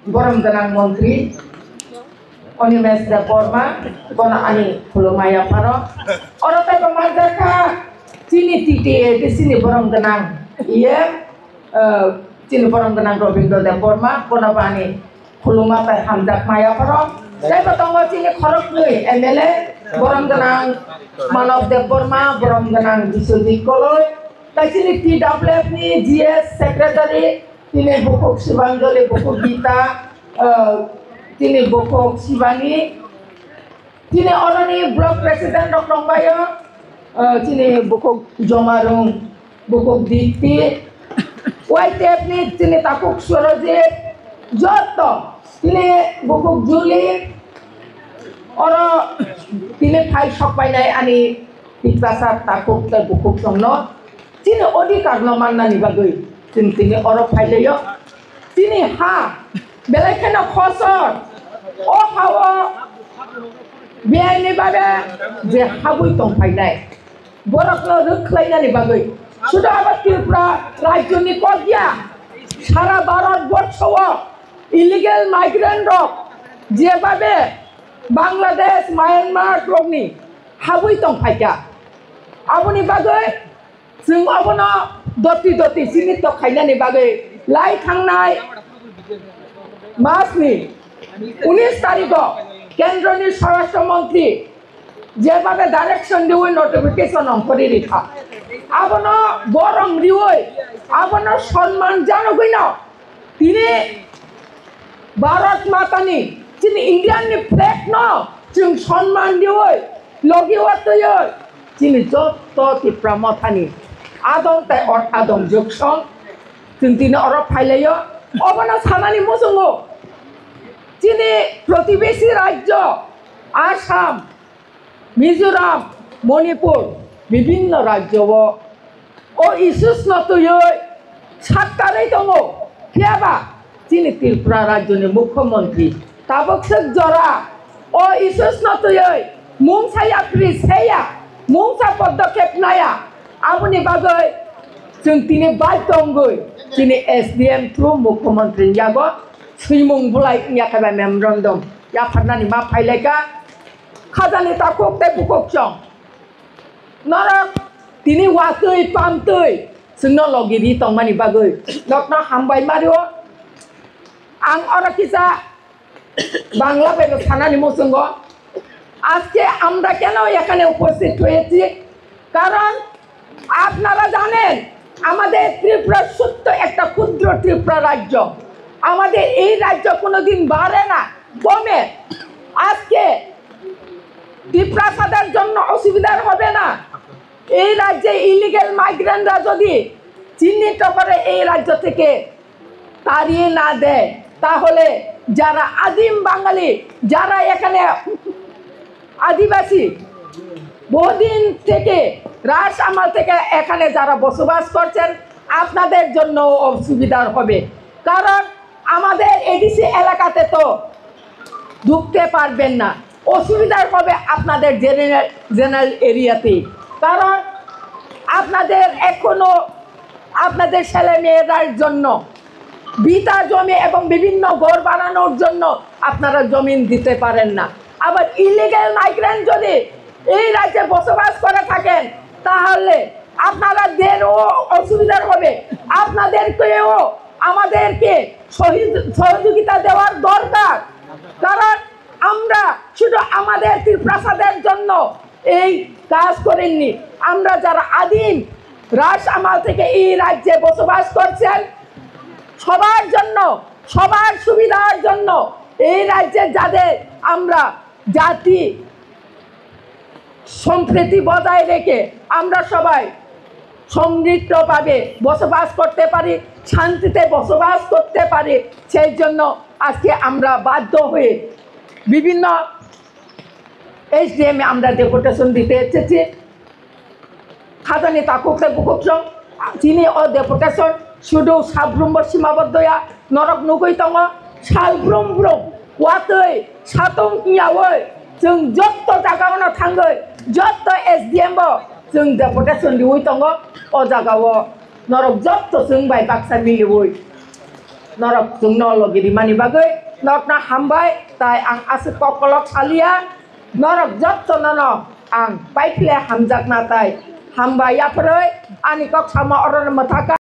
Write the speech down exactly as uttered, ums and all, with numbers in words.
Borom gwnang montri Animesh Debbarma, bono ani khulumaya pharo. Oro tei bo manjakha chini T T A D C ni borom gwnang E M, eh, chini borom gwnang Robindra Debbarma, bono bo ani khuluma tei hamjakmaya pharo. Tei bo tongo chini khoroknwi M L A, borom gwnang Manav Debbarma, borom gwnang Biswajit Koloi, tei chini T W F ni G S secretary, tini bukhuk Shibanjali, bukhuk Gita, eh, tini bukhuk Shibani, tini oroni block president rok tongbaio, eh, tini bukhuk Jomarung, bukhuk Dipti, Y T F ni tini takhuk Surojit, joto tini bukhuk Juli, oro tini phai sokpainai ani Tiprasa takhuk tei bukhuk songno chini odhikar no mannani bagwi chwng tini oro phailaio. Chini ha belai kheno khosor, o ha-o B I ni babe je habwi tong phainai, borokno rwk khlainani bagwi sudu abo Tripura rajyoni kok ya, sara Bharat borsho o illegal migrant rok jebabe Bangladesh, Myanmar rokni habwi tong phaikha. Aboni bagwi chwng obono doti doti sinito khainani bagwi lai thangnai masni unis tarikho kendroni Swarashtra Montri jebabe direction diwi notification ongkhorwi rikha. Abono borom riwi, abono sonman janogwino tini Bharat Matani, chini Indian ni flag no chwng sonman riwi, logi watwi, chini joto Tipra Mothani adong tei or adong joksong chwng tini oro phailaio. Obono sanani muchungo chini protibesi rajyo Assam, Mizoram, Manipur, bibhinno rajyo o, o issues no twiwi saktarwi tongo. Phiyaba chini Tripura rajyoni mukhyamantri tabuk swk jora o issues no twiwi mungsa yapri seya, mungsa podokep naya. Aboni bagwi chwng tini badhyo wngwi chini S D M through mukhyamantri ni yago swimung bulai wngya khe bai memorandum yapharnani ma phailaikha. Khajani takhuk tei bukhuk chwng norok tini watwi pamtwi chwngno logi ri tongmani bagwi nokno hambai mario. Ang oro kisa Bangla bai bo sanani muchungo, আজকে আমরা কেন এখানে উপস্থিত হয়েছি? কারণ আপনারা জানেন, আমাদের ত্রিপুরা ছোট্ট একটা ক্ষুদ্র ত্রিপুরা রাজ্য। আমাদের এই রাজ্য কোনোদিন বাড়ে না, কমে। আজকে তিপ্রাসাদের জন্য অসুবিধার হবে না। এই রাজ্যে ইলিগেল মাইগ্রেন্টরা যদি চিহ্নিত করে এই রাজ্য থেকে তাড়িয়ে না দেয়, তাহলে যারা আদিম বাঙালি, যারা এখানে আদিবাসী, বহুদিন থেকে, রাজ আমল থেকে এখানে যারা বসবাস করছেন, আপনাদের জন্য অসুবিধার হবে। কারণ আমাদের এডিসি এলাকাতে তো ঢুকতে পারবেন না, অসুবিধার হবে আপনাদের জেনারেল, জেনারেল এরিয়াতে। কারণ আপনাদের এখনো আপনাদের ছেলে মেয়েরার জন্য ভিটা জমি এবং বিভিন্ন ঘর বানানোর জন্য আপনারা জমিন দিতে পারেন না। আবার ইলিগেল মাইগ্রেন্ট যদি এই রাজ্যে বসবাস করে থাকেন, তাহলে আপনারাদেরও অসুবিধার হবে, আপনাদেরকেও আমাদেরকে সহি-, সহযোগিতা দেওয়ার দরকার। কারণ আমরা শুধু আমাদের ত্রিপ্রাসাদের জন্য এই কাজ করেননি, আমরা যারা আদিম রাজ আমল থেকে এই রাজ্যে বসবাস করছেন, সবার জন্য, সবার সুবিধার জন্য এই রাজ্যে যাদের আমরা জাতি সম্প্রীতি বজায় রেখে আমরা সবাই সমৃদ্ধভাবে বসবাস করতে পারি, শান্তিতে বসবাস করতে পারি। সেই জন্য আজকে আমরা বাধ্য হয়ে বিভিন্ন এসডিএম এ আমরা ডেপুটেশন দিতে এসেছি। Khajani takhuk tei bukhuk chwng chini o deputation sudu salbrumbo simaboddo ya norok nugwi tongo. Salbrum brum watwi satung yawi chwng jotto jagao no thangwi jotto S D M bo chwng deputation riwi tongo. O jagao norok jotto chwng bai baksa miliwi Norok chwngno logi rimani bagwi norokno hambai, tai ang aswk kok kolok saliya. Norok jottono no ang paithile hamjakna tai hambai yapharwi ani kok sama orono mwthaka.